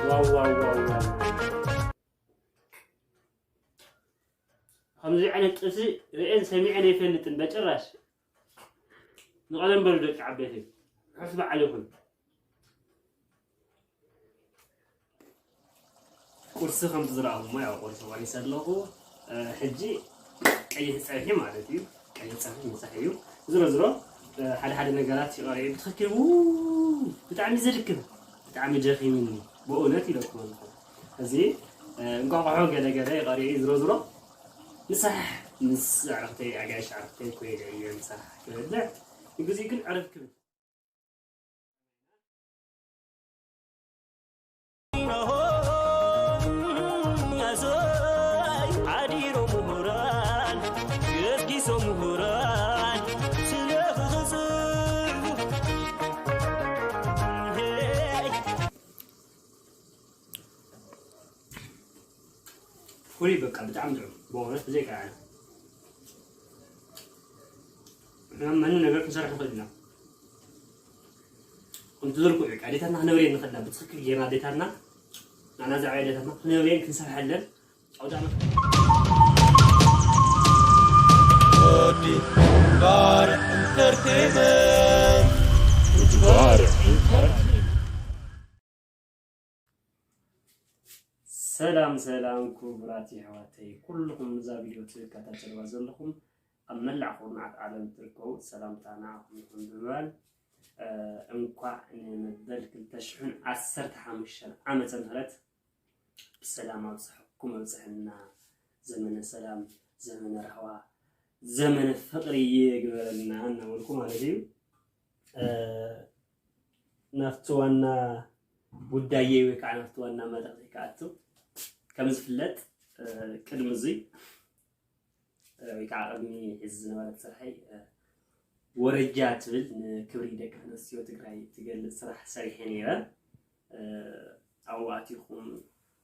ዋው ዋው ዋው ዋው። ከምዚ ዓይነት ጥብሲ ርእየን ሰሚዐን ኣይፈልጥን በጭራሽ። ንቐደም በሉ ደቂ ዓበይቲ፣ ርሑስ በዓል ይኹን። ቁርሲ ከምቲ ዝረኣኹሞ ያው ቁርሲ ቆሪሰ ኣለኹ። እ፣ ሕጂ ቀይሕ ፀብሒ ማለት እዩ። ቀይሕ ፀብሒ ምሳሕ እዩ። ዝሮ ዝሮ፣ እ፣ ሓደ ሓደ ነገራት ይቐርዩ ብትኽክል። ው፣ ብጣዕሚ ዘድክም፣ ብጣዕሚ ደኺምኒ ብእውነት ኢለኩም ኣለኹ። እዚ፣ እ፣ እንቋቑሖ ገለ ገለ ይቐርዩ እዩ። ዝሮ ዝሮ ምሳሕ ምስ ኣዕርኽተይ፣ ኣጋይሽ ኣዕርኽተይ ኮይደ እየ ምሳሕ ክበልዕ። ንግዚኡ ግን ዕርፍ ክብል። ሓዲሮ ምሁራን ገስጊሶ ምሁራን ስለ ክኽስቡ። ፍሉይ በቃ ብጣዕሚ ጥዑም ብእውነት ብዘይካ ኣነ። ንሕና ማንም ነገር ክንሰርሕ ንኽእል ኢና። ከምቲ ዘልኩ በቃ ኣዴታትና ክነብረን ንኽእልና ብትኽክል ጌርና ኣዴታትና ንዓና ዝዓበያ ኣዴታትና ክነብረን ክንሰርሐለን ኣውዳእና። ወዲ ባርዕ ኢንተርቴይመንት። ወዲ ባርዕ ኢንተርቴይመንት። ሰላም ሰላም ክቡራት የሕዋተይ ኩልኹም እዛ ቪድዮ ትከታተልዋ ዘለኹም ኣብ መላእ ኩርናዓት ዓለም ትርከቡ ሰላምታ ንዓኹም ይኹን ብምባል፣ እ፣ እንኳዕ ንመበል ክልተ ሽሕን ዓሰርተ ሓሙሽተን ዓመተ ምህረት ብሰላም ኣብፀሐኩም ኣብፀሐና። ዘመነ ሰላም፣ ዘመነ ራህዋ፣ ዘመነ ፍቕሪ ይግበረልና እናበልኩ ማለት እዩ። እ፣ ናብቲ ዋና ጉዳየይ ወይ ከዓ ናብቲ ዋና መልእኽተይ ክኣቱ፣ ከም ዝፍለጥ፣ እ፣ ቅድሚ እዙይ፣ እ፣ ወይ ከዓ ቅድሚ ሕዚ ዝነበረት ስርሐይ፣ እ፣ ወረጃ ትብል ንክብሪ ደቂ ኣንስትዮ ትግራይ ትገልፅ ስራሕ ሰሪሐ ነይረ። እ፣ ኣብኡ ኣቲኹም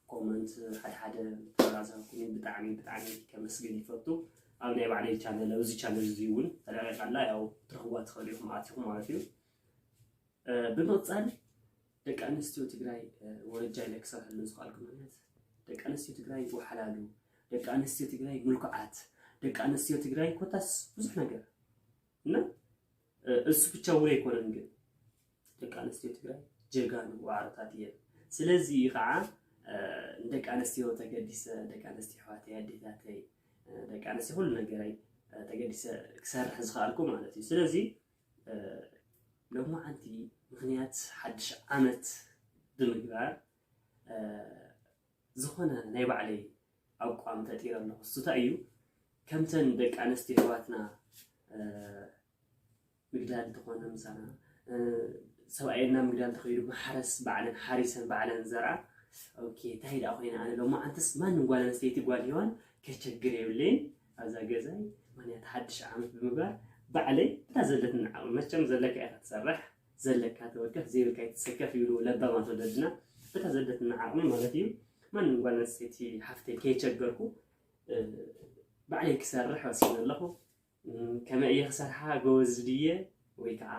ኮመንት ሓደ ሓደ ተራዘብኩኒ ብጣዕሚ ብጣዕሚ ከመስግን ይፈቱ። ኣብ ናይ ባዕለይ ቻነል፣ ኣብዚ ቻነል እዚ እውን ተለቂቓ ኣላ፣ ያው ትረኽብዋ ትኽእሉ ኢኹም ኣቲኹም ማለት እዩ። እ፣ ብምቕፃል ደቂ ኣንስትዮ ትግራይ፣ እ፣ ወረጃ ኢለ ክሰርሐሉ ዝኽኣልኩ ምኽንያት ደቂ ኣንስትዮ ትግራይ ይወሓላሉ፣ ደቂ ኣንስትዮ ትግራይ ምልኩዓት፣ ደቂ ኣንስትዮ ትግራይ ኮታስ ብዙሕ ነገር እና፣ እ፣ እሱ ብቻ እውን ኣይኮነን ግን ደቂ ኣንስትዮ ትግራይ ጀጋኑ ዋዕሮታት እየን። ስለዚ እዩ ከዓ፣ እ፣ ንደቂ ኣንስትዮ ተገዲሰ፣ ደቂ ኣንስትዮ ኣሕዋተይ፣ ኣዴታተይ፣ እ፣ ደቂ ኣንስትዮ ኩሉ ነገረይ፣ እ፣ ተገዲሰ ክሰርሕ ዝኽኣልኩ ማለት እዩ። ስለዚ፣ እ፣ ሎማዓንቲ ምኽንያት ሓድሽ ዓመት ብምግባር፣ እ፣ ዝኾነ ናይ ባዕለይ ኣቋም ፈጢረ ኣለኹ። እሱ እንታይ እዩ? ከምተን ደቂ ኣንስትዮ ኣሕዋትና፣ እ፣ ምግዳል እንተኾነ ምሳና፣ እ፣ ሰብኣየና ምግዳል እንተኸይዱ ማሕረስ ባዕለን ሓሪሰን ባዕለን ዘርኣ። ኦኬ፣ እንታይ ደኣ ኮይነ ኣነ ሎማዓንትስ ማንም ጓል ኣንስተይቲ ጓል ሄዋን ከቸግር የብለይን ኣብዛ ገዛይ። ምኽንያት ሓድሽ ዓመት ብምግባር ባዕለይ በታ ዘለትኒ ዓቕሚ፣ መቸም ዘለካ ኢኻ ትሰርሕ፣ ዘለካ ተወከፍ፣ ዘይብልካ ኣይትሰከፍ ይብሉ ለባማት ወለድና። በታ ዘለትኒ ዓቕሚ ማለት እዩ፣ ማንም ጓል ኣንስተይቲ ሓፍተይ ከይቸገርኩ፣ እ፣ ባዕለይ ክሰርሕ ወሲነ ኣለኹ። እም፣ ከመይ እየ ክሰርሓ? ጎበዝ ድየ ወይ ከዓ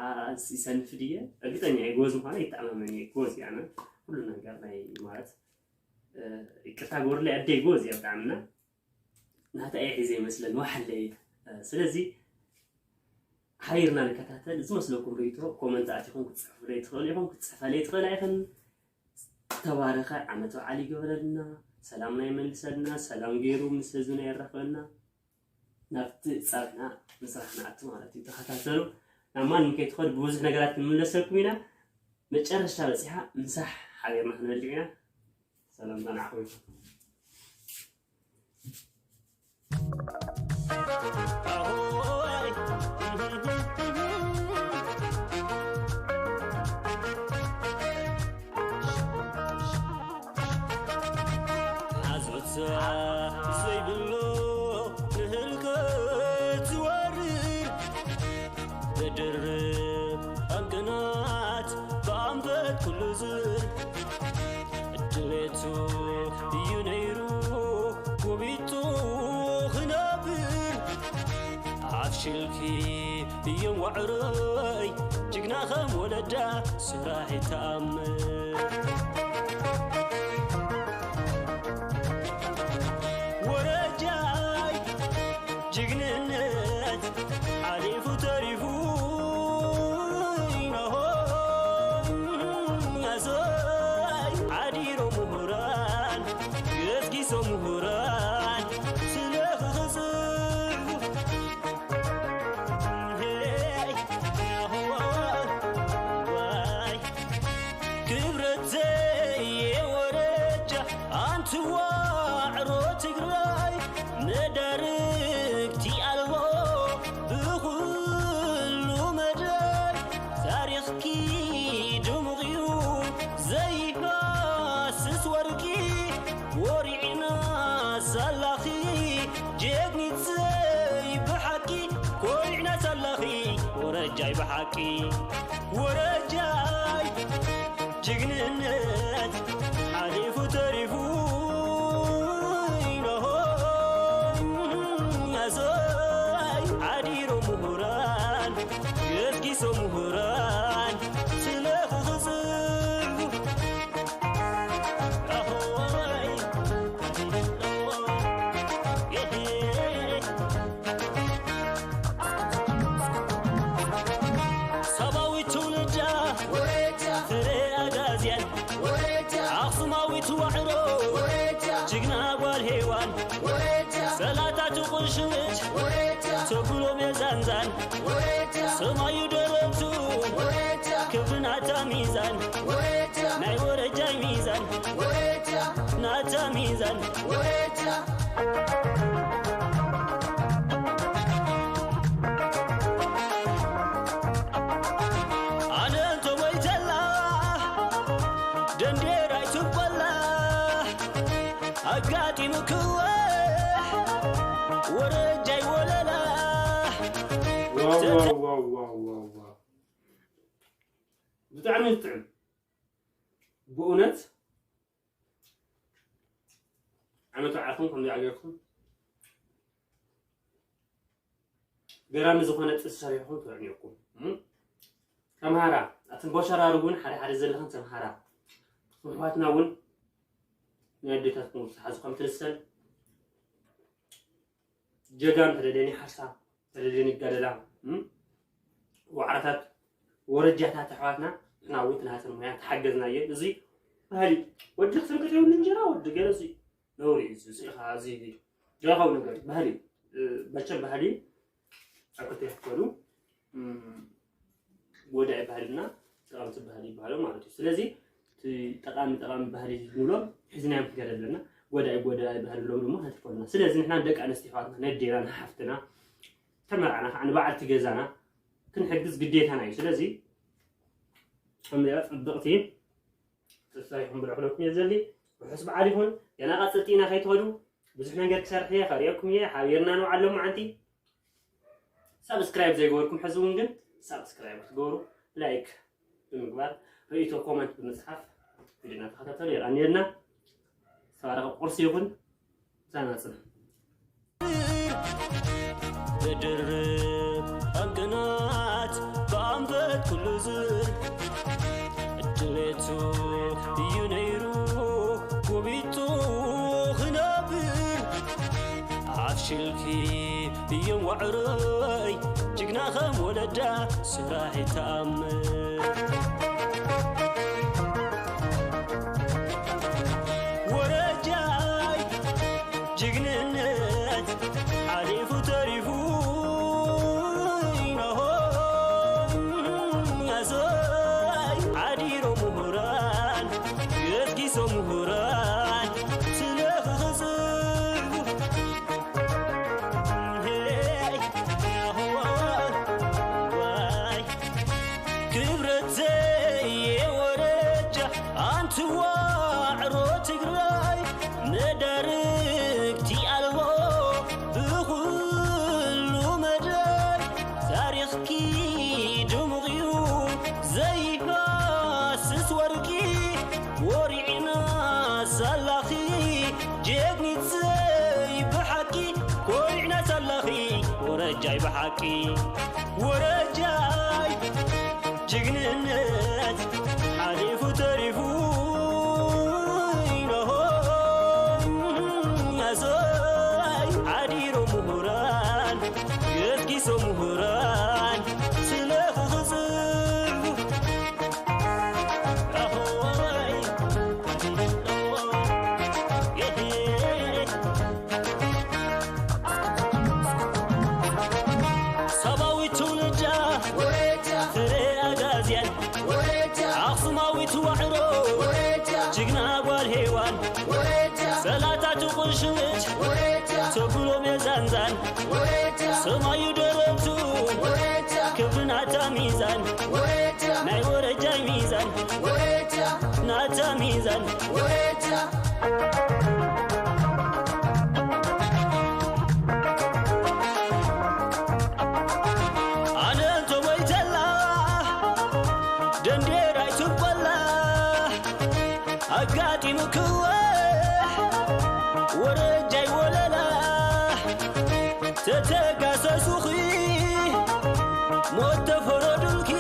ይሰንፍ ድየ? እርግጠኛ እየ፣ ጎበዝ ምዃነ ይተኣማመን እየ። ጎበዝ እየ ኣነ፣ ኩሉ ነገር ናይ ማለት፣ እ፣ ይቅርታ ግበሩለይ ኣደይ፣ ጎበዝ እየ ብጣዕሚ እና ናታ እየ ሒዘ ይመስለን፣ ዋሕለይ። እ፣ ስለዚ ሓቢርና ንከታተል። ዝመስለኩም ርእይቶ ኮመንት ኣቲኹም ክትፅሕፉለይ ትኽእሉ ኢኹም፣ ክትፅሕፋለይ ትኽእላ ኢኽን። ተባረኸ ዓመት በዓል ይግበረልና፣ ሰላምና ይመልሰልና፣ ሰላም ገይሩ ምስ ህዝብና የራኽበና። ናብቲ ፃዕና ምስራሕ ንኣቱ ማለት እዩ። ተኸታተሉ። ናብ ማንም ከይትኸዱ ብብዙሕ ነገራት ክንምለሰልኩም ኢና። መጨረሽታ በፂሓ ምሳሕ ሓቢርና ክንበልዕ ኢና። ሰላምታ ንዓኹም ይኹን። ሓዞት ዘይብሉ ንህልከት ዝወርድ ብድርብ ኣንቅናት ብኣንፈት ኩሉ ዝር ድሌቱ እዩ ነይሩ ጎቢጡ ክነብር ኣብ ሽልኪ እዮም ዋዕሮይ ጅግና ከም ወለዳ ስራሕ ይተኣምር። ወረጃይ ጅግንነት ሓሊፉ ተሪፉ፣ ኣዞይ ሓዲሮ ምሁራን ገስጊሶ ምሁራን ስለ ክኽጽቡ፣ ክብረት ዘየወረጃ ኣንቲ ዋዕሮ ትግራይ፣ መዳርግቲ ኣልቦ ብኹሉ መዳይ፣ ታሪኽኪ ድሙቕ እዩ ዘይሃስስ ወርቂ። ኮሪዕና ሳላኺ ጀግኒት ዘይ ብሓቂ፣ ኮሪዕና ሳላኺ ወረጃይ ብሓቂ፣ ወረጃይ ጅግንነት ሓሊፉ ተሪፉ፣ ኣዞይ ሓዲሮ ምሁራን ገስጊሶ ምሁራን ስለ ክኽጽቡ፣ ኣሆይ ሰባዊት ትውልዳ ወረጃ፣ ፍረ ኣጋዝያን ወረጃ፣ ኣኽሱማዊት ዋዕሮ ወረጃ፣ ጅግና ጓል ሄዋን ወረጃ፣ ጸላእታ ትቑሽምት ወረጃ፣ ተጉሎ ቤዛንዛን ወረጃ፣ ሰማዩ ደረቱ ወረጃ፣ ክብሪ ናታ ሚዛን ወረጃ፣ ናይ ወረጃይ ሚዛን ወረጃ፣ ናታ ሚዛን ወረጃ። ኣነ እንተሞይተላ ደንዴር ኣይትበላ፣ ኣጋጢምክወ ወረጃይ ወለላ። ዋው፣ ዋው፣ ዋው፣ ዋው፣ ዋው፣ ዋው። ብጣዕሚ እዩ ዝጥዕም ብእውነት። ዓመት በዓልኩም ከምዚ ኣገርኩም ገራሚ ዝኾነ ጥንሲ ሰሪሕኩም ተዕንየኩም። እም? ተምሃራ፣ ኣትን ቦሸራሩ እውን ሓደ ሓደ ዘለኽን ተምሃራ። ኣሕዋትና እውን ናይ ኣዴታትኩም ዝሓዙ ከም ትንሰል ጀጋኑ ተደልየኒ ሓርሳ፣ ተደልየኒ ይጋደላ። እም? ዋዕራታት፣ ወረጃታት ኣሕዋትና፣ ንሕና እውን ትናተን ሙያ ተሓገዝናዮ። እዚ ባህሊ፣ ወዲ ክትንክት የብሉ እንጀራ፣ ወዲ ገለ እዚ ነውሪ እዩ። እዚ ስኢኻ፣ እዚ ጀጋኑ ነገር እዩ። ባህሊ፣ እ፣ መቸም ባህሊ ኣብ ክልተ ይኽፈሉ። እም፣ ጎዳኢ ባህልና ጠቓምቲ ባህሊ ይበሃሉ ማለት እዩ። ስለዚ እቲ ጠቓሚ፣ ጠቓሚ ባህሊ ንብሎም ሒዝናዮም ክንከድ ኣለና። ጎዳኢ፣ ጎዳኢ ባህሊ ንብሎም ድማ ክንከልከል ኣለና። ስለዚ ንሕና ንደቂ ኣንስትዮ ኣሕዋትና፣ ነዴና፣ ንሓፍትና፣ ተመርዓና ከዓ ንበዓልቲ ገዛና ክንሕግዝ ግዴታና እዩ። ስለዚ ከምዚኣ ጽብቕቲ ተሳሪኹም ብሎ ክብለኩም እየ ዘሊ። ርሑስ በዓል ይኹን። ገና ቀጽልቲ ኢና ከይትኸዱ። ብዙሕ ነገር ክሰርሕ እየ፣ ከርእየኩም እየ። ሓቢርና ንውዓል ሎማዓንቲ። ሳብስክራይብ ዘይገበርኩም ሕዚ እውን ግን ሳብስክራይብ ክትገብሩ፣ ላይክ ብምግባር፣ ርእይቶ ኮመንት ብምጽሓፍ ቪድዮና ተኸታተሉ። የቐንየልና። ዝተባረኸ ቁርሲ ይኹን። ምሳና ጽንሑ። ብድርብ ኣብ ቅናት ብኣንፈት ኩሉ ዝብል ድሌቱ እዩ ነይሩ ጎቢጡ ክነብር። ኣፍሽልኪ እዮም ዋዕሮይ ጅግና ከም ወለዳ ስራሕ ይተኣምር። ወረጃይ ጅግንነት ሓሊፉ ተሪፉ፣ ኣዞይ ሓዲሮ ምሁራን፣ ገስጊሶ ምሁራን፣ ስለ ክኽጽቡ፣ ሄይ፣ ዋይ፣ ክብረት ጃይ ብሓቂ ወረጃይ ጅግንነት ሓሊፉ ተሪፉ ኢኖሆ ኣሰይ ሓዲሮ ምሁራን ገስጊሶ ምሁራን ስለ ክኽጽፉ ኣሆይ ሰባዊት ትውልዳ ፍረ ኣጋዝያን ኣኽሱማዊት ዋዕሮ ጅግና ጓል ሄዋን ጸላታ ትቑሽምት ተብሎ ሜዛንዛን ሰማዩ ደረቱ ክብሪ ናታ ሚዛን ናይ ወረጃይ ሚዛን ናታ ሚዛን ኣነ እንተሞይተላ ደንዴር ኣይትበላ ኣጋጢሙክወ ወረጃይ ወለላ ተተጋሰሱኺ ሞት ተፈረዱልኪ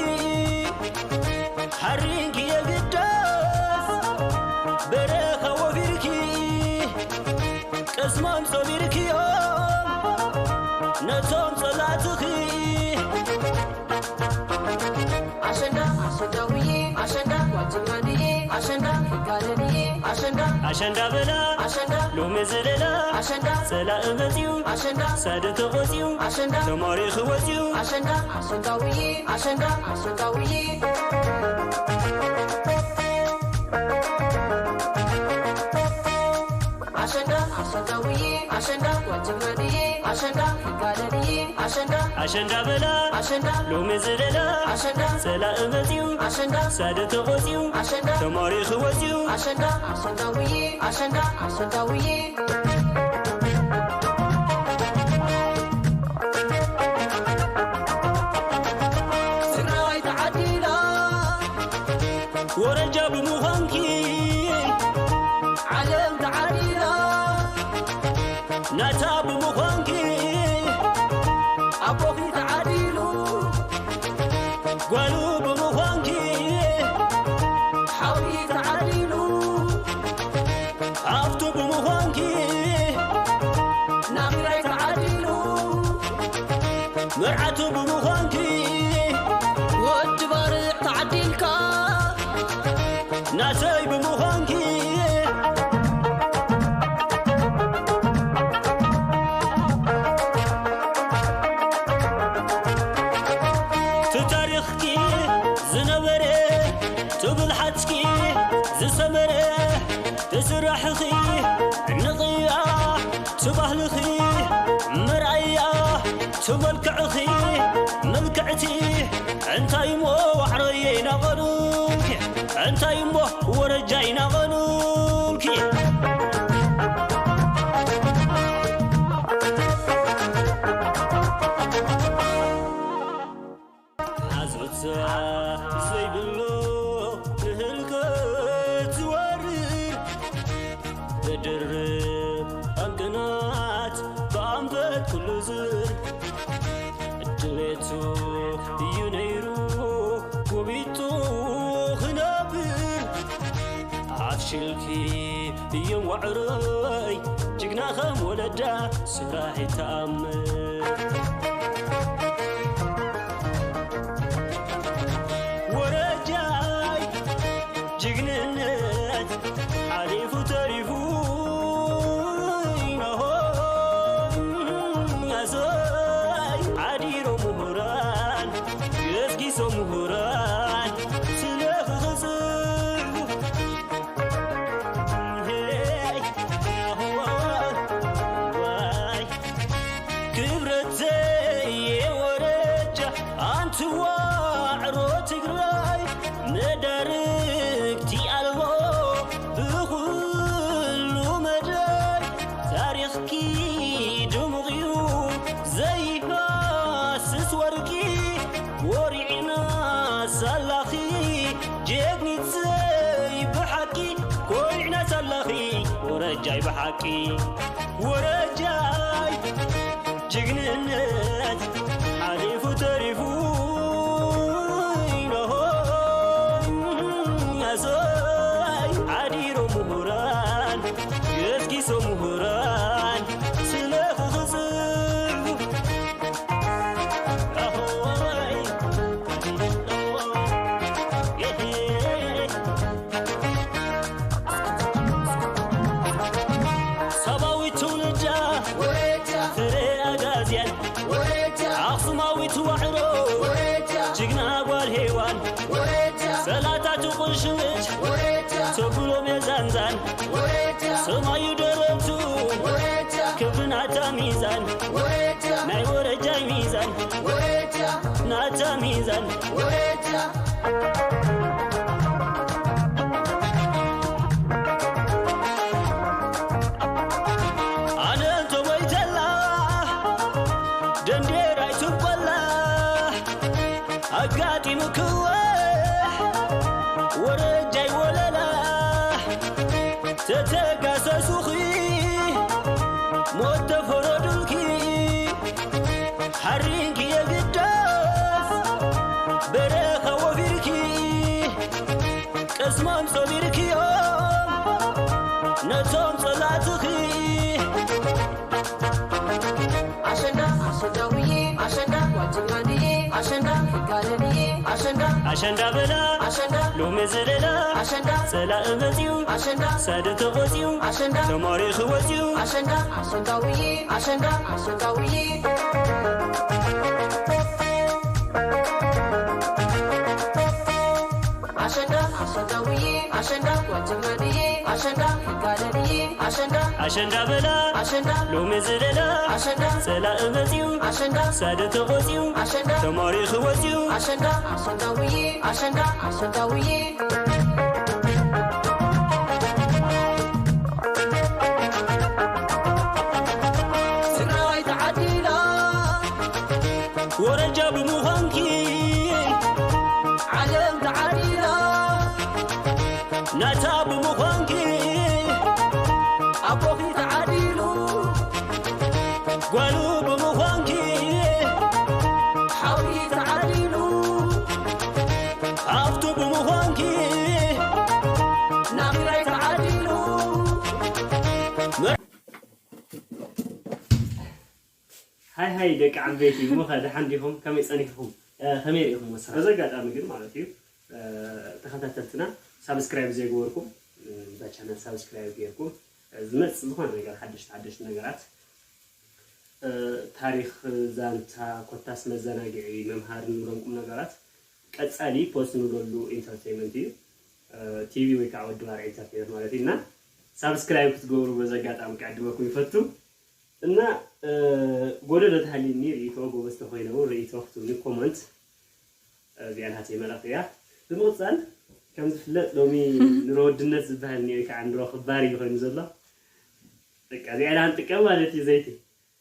ሓሪንኪ የግዳስ በረኻ ወፊርኪ ቅስሞም ሰቢርክዮም ነቶም ጸላትኺ ኣሸንዳ ኣሸንዳ ውዬ ኣሸንዳ ዋጅግና ድዬ ኣሸንዳ ይጋለንዬ ኣሸንዳ ኣሸንዳ በላ ኣሸንዳ ሎሚ ዝለላ ኣሸንዳ ጸላኢ መጽዩ ኣሸንዳ ሳደ ተቖጽዩ ኣሸንዳ ተማሪኹ ወጽዩ ኣሸንዳ ኣሸንዳ ውዬ ኣሸንዳ ኣሸንዳ ውዬ ኣሸንዳ ኣሸንዳ ውዬ ኣሸንዳ ዋጅግና ድዬ ኣሸንዳ ይጋለ ድዬ ኣሸንዳ ኣሸንዳ በላ ኣሸንዳ ሎሚ ዝለላ ኣሸንዳ ጸላኢ መጽዩ ኣሸንዳ ሳደ ተቖጽዩ ኣሸንዳ ተማሪኹ ወጽዩ ኣሸንዳ ኣሸንዳ ውዬ ኣሸንዳ ኣሸንዳ ውዬ ትግራይ ተዓዲላ ወረጃ ብምዃንኪ ዓለም ተዓዲላ ናታ ብምዃንኪ ኣቦኺ ተዓዲሉ ጓሉ ብምዃንኪ ሓውኪ ተዓዲሉ ሃብቱ ብምዃንኪ ናኺራይ ተዓዲሉ መርዓቱ ብምዃንኪ ወዲ ባርዕ ተዓዲልካ ናተይ ብምዃንኪ ትታሪኽኪ ዝነበረ ትብልሓትኪ ዝሰመረ ትስራሕኺ ንቕያ ትባህልኺ መርኣያ ትመልክዕኺ ምልክዕቲ እንታይ እሞ ዋዕሮየ ናቐኑልኪ እንታይ እሞ ወረጃ ይናቐኑልኪ ሓዞት ዘይብሉ ንህልከት ዝወርድ ብድርብ ኣንቅናት ብኣንፈት ኩሉ ዝር ድሌቱ እዩ ነይሩ ጎቢጡ ክነብር ኣፍሽልኪ እዮም ዋዕሮይ ጅግና ከም ወለዳ ስራሕ ይተኣምር ወረጃይ ጅግንነት ሓሊፉ ተሪፉ ኢናሆ ኣሰይ ሓዲሮ ምሁራን ገስጊሶ ምሁራን ስለ ክኽጽቡ ክብረት ዘየወረጃ ኣንቲ ዋዕሮ ትግራይ መዳርግቲ ኣልቦ ብኹሉ መዳይ ታሪኽኪ ድሙቕ እዩ ዘይሃስስ ወርቂ ወሪዕና ሳላኺ ጀግኒት ዘይ ብሓቂ ኮሪዕና ሳላኺ ወረጃይ ብሓቂ ወረጃይ ጅግንነት ጅግና ጓል ሄዋን፣ ጸላታቱ ቁሽምጭ፣ ተብሎ መዛንዛን፣ ሰማዩ ደረቱ፣ ክብሪ ናታ ሚዛን፣ ናይ ወረጃይ ሚዛን፣ ናታ ሚዛን። ኣነ እንተሞይተላ ደንዴር ኣይትንቆላ፣ ኣጋጢምክወ ወረጃይ ወለላ። ተተጋሰሱኺ ሞት ተፈረዱልኪ፣ ሓሪንኪ የግደፍ በረኻ ወፊርኪ፣ ቅስሞም ጸቢርክዮም ነቶም ጸላእትኺ። ኣሸንዳ ኣሸንዳውዬ ኣሸንዳ ዋጅማንዬ ኣሸንዳ ይጋለንዬ ኣሸንዳ ኣሸንዳ በላ ኣሸንዳ ሎሚ ዝለላ ኣሸንዳ ጸላኢ መጽዩ ኣሸንዳ ሳደ ተቆጽዩ ኣሸንዳ ተማሪኹ ወጽዩ ኣሸንዳ ኣሸንዳውዬ ኣሸንዳ ኣሸንዳውዬ ኣሸንዳ ኣሸንዳውዬ ኣሸንዳ ዋጅማንዬ ኣሸንዳ ይጋለንዬ ኣሸንዳ ኣሸንዳ በላ ኣሸንዳ ሎሚ ዝለላ ኣሸንዳ ጸላኢ መጽዩ ኣሸንዳ ሳደ ተቆጽዩ ኣሸንዳ ተማሪኹ ወጽዩ ኣሸንዳ ኣሸንዳውዬ ኣሸንዳ ኣሸንዳውዬ ትግራይ ተዓዲላ ወረጃ ብምዃንኪ ዓለም ተዓዲላ ናታ ብምዃንኪ ኣቦኺ ተዓዲሉ ጓሉ ብምዃንኪ ሓውኪ ተዓዲሉ ሃፍቱ ብምዃንኪ ናኺራይ ተዓዲሉ። ሃይ ሃይ ደቂ ዓበይቲ፣ እሞ ኸ ደሓን ዲኹም? ከመይ ጸኒሕኩም? እ፣ ከመይ ርኢኹም ወሰራ? በዚ ኣጋጣሚ ግን ማለት እዩ፣ እ፣ ተኸታተልትና ሳብስክራይብ ዘይገበርኩም፣ እ፣ እዛ ቻነል ሳብስክራይብ ጌርኩም፣ እ፣ ዝመጽእ ዝኾነ ነገር ሓደሽቲ ሓደሽቲ ነገራት፣ እ፣ ታሪኽ፣ ዛንታ፣ ኮታስ መዘናግዒ፣ መምሃሪ ንብሎም ቁም ነገራት ቀጻሊ ፖስት ንብለሉ ኢንተርቴይንመንት እዩ። እ፣ ቲቪ ወይ ከዓ ወዲ ባርዕ ኢንተርቴይንመንት ማለት እዩ። እና ሳብስክራይብ ክትገብሩ በዚ ኣጋጣሚ ክዕድመኩም ይፈቱ። እና፣ እ፣ ጎደሎ ተሃልዩኒ ርእይቶ፣ ጎበዝ ተኾይነ እውን ርእይቶ ክትብሉ ኮመንት፣ እ፣ እዚኣ ናተይ መልእኽቲ እያ። ብምቕጻል፣ ከም ዝፍለጥ ሎሚ ኑሮ ውድነት ዝበሃል እኒኦ ወይ ከዓ ኑሮ ክባር እዩ ኮይኑ ዘሎ። በቃ እዚኣ ኢና ንጥቀም ማለት እዩ ዘይቲ።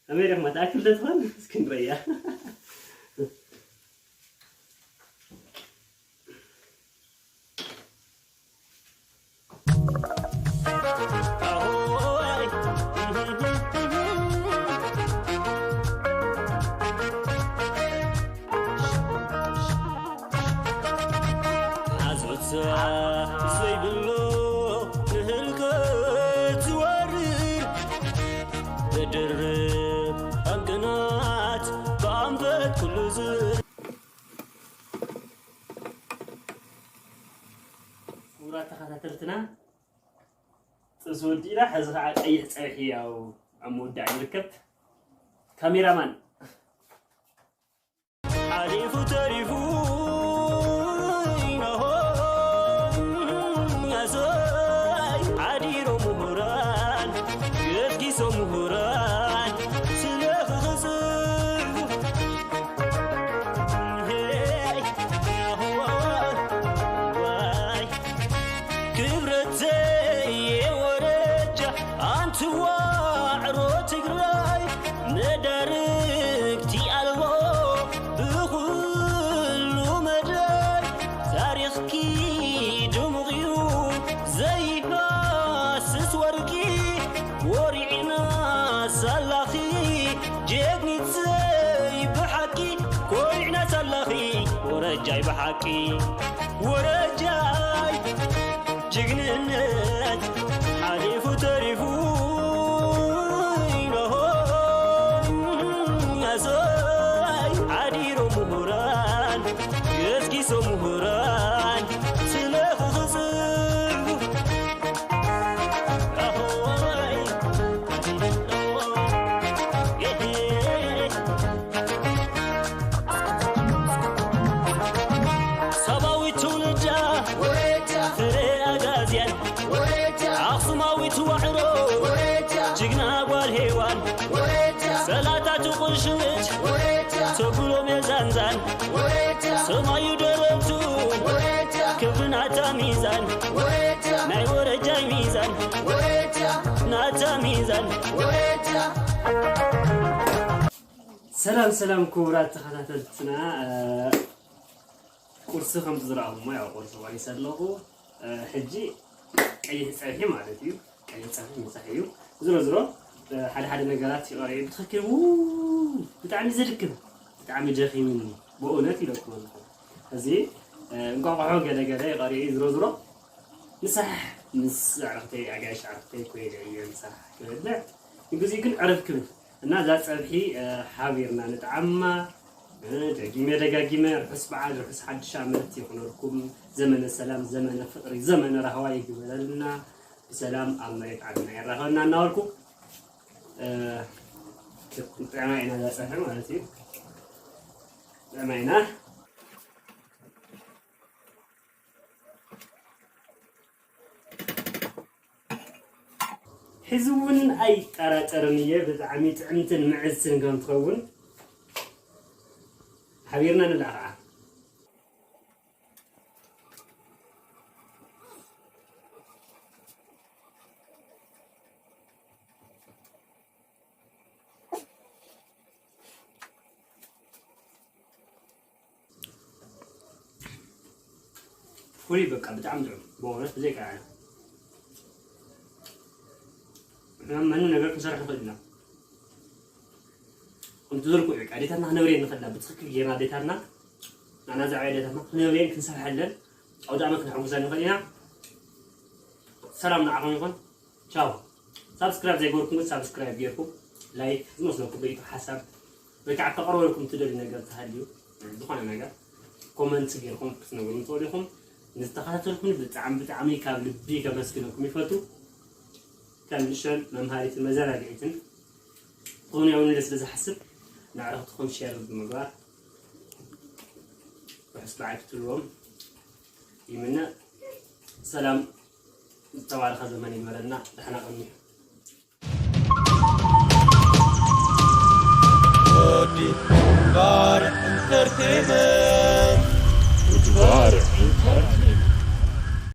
ከመይ ዲኹም? ትኣክል ዶ ትኾን? እስኪ ንርእያ። ሓዞት ዘይብሉ ንህልከት ዝወርድ ብድርብ ኣንቅናት ብኣንፈት ኩሉ ዝ- ክቡራት ተኸታተልትና፣ ጥብሲ ወዲእና፣ ሕዚ ኸዓ ቀይሕ ጸብሒ ያው ኣብ ምውዳእ ይርከብ። ካሜራማን። ሓሊፉ ተሪፉ፣ ኢኖሆ፣ ያሶይ፣ ሓዲሮ ምሁራን፣ ገስጊሶ ምሁራን፣ ስለ ክኽጽቡ፣ ሄይ፣ ያሆ፣ ዋይ። ክብረተይ የወረጃ ኣንቲ ዋዕሮ ትግራይ መዳርግቲ ኣልቦ ብኹሉ መዳይ ታሪኽኪ ድሙቕ እዩ ዘይሃስስ ወርቂ ወሪዕና ሳላኺ ጀግኒተይ ብሓቂ ኮሪዕና ሳላኺ ወረጃይ ብሓቂ ወረጃይ ጅግንነት ሓሊፉ ተሪፉ ኢኖሆ ያሶይ ሓዲሮ ምሁራን ገስጊሶ ምሁራን ስለ ክኽጽቡ ኣሆይ ጠላታቱ ቁርሽምጭ ተብሎ ሜዛንዛን ሰማዩ ደረቱ ክብሪ ናታ ሚዛን ናይ ወረጃይ ሚዛን ናታ ሚዛን ሰላም ሰላም ክቡራት ተኸታተልትና ቁርሲ ከም ዝረኣኹሞ ያው ቁርሲ ቆሪሰ ኣለኹ። ሕጂ ቀይሕ ፀብሒ ማለት እዩ። ቀይሕ ፀብሒ ምሳሕ እዩ። ዝሮ ዝሮ ሓደ ሓደ ነገራት ይቐርዩ ብትኽክል ው ብጣዕሚ ዘድክም ብጣዕሚ ደኺምኒ ብእውነት ኢለኩም ኣለኹ። እዚ እንቋቑሖ ገለ ገለ ይቐርዩ ዝሮ ዝሮ ምሳሕ ምስ ኣዕርኽተይ ኣጋይሽ ኣዕርኽተይ ኮይደ እየ ምሳሕ ክበልዕ ንግዚኡ ግን ዕርፍ ክብል እና እዛ ፀብሒ ሓቢርና ንጥዓማ ደጊመ ደጋጊመ ርሑስ በዓል ርሑስ ሓድሽ ዓመት ይኹነልኩም። ዘመነ ሰላም ዘመነ ፍቅሪ ዘመነ ራህዋ ይግበረልና። ብሰላም ኣብ መሬት ዓድና የራኸበና እናበልኩ ጥዕማ ኢና እዛ ፀብሒ ማለት እዩ። ጥዕማ ኢና። ሕዚ እውን ኣይጠራጠርን እየ ብጣዕሚ ጥዕምትን ምዕዝትን ከም ትኸውን ሓቢርና ንልኣ ከዓ ፍሉይ በቃ ብጣዕሚ ጥዑም ብእውነት ብዘይካ ሕማም መኑ ነገር ክንሰርሕ ንኽእል ኢና። ከምቲ ዝርኩ እዩ ኣዴታትና ክነብረየን ንኽእልና ብትኽክል ጌርና ኣዴታትና ናና ዝዓበየ ኣዴታትና ክነብረየን ክንሰርሐለን ኣውደ ኣመት ክነሐጉሰን ንኽእል ኢና። ሰላም ንዓኹም ይኹን። ቻው። ሳብስክራይብ ዘይገበርኩም ግን ሳብስክራይብ ጌርኩም ላይክ ዝመስለኩም ርእይቶ ሓሳብ ወይ ከዓ ከቕርበልኩም ትደልዩ ነገር ተሃልዩ ዝኾነ ነገር ኮመንት ጌርኩም ክትነግሩኒ ትኽእሉ ኢኹም። ንዝተኸታተልኩም ብጣዕሚ ብጣዕሚ ካብ ልቢ ከመስግነኩም ይፈቱ። ከም ንእሽቶን መምሃሪትን መዘናግዒትን ትኾኑ ያው ንለ ስለ ዝሓስብ ንዕረኽትኩም ሼር ብምግባር ርሑስ በዓል ክትብልዎም ይምነ። ሰላም ዝተባረኸ ዘመን ይግበረልና። ደሕና ቀንዩ። Odi, bar, entertainment.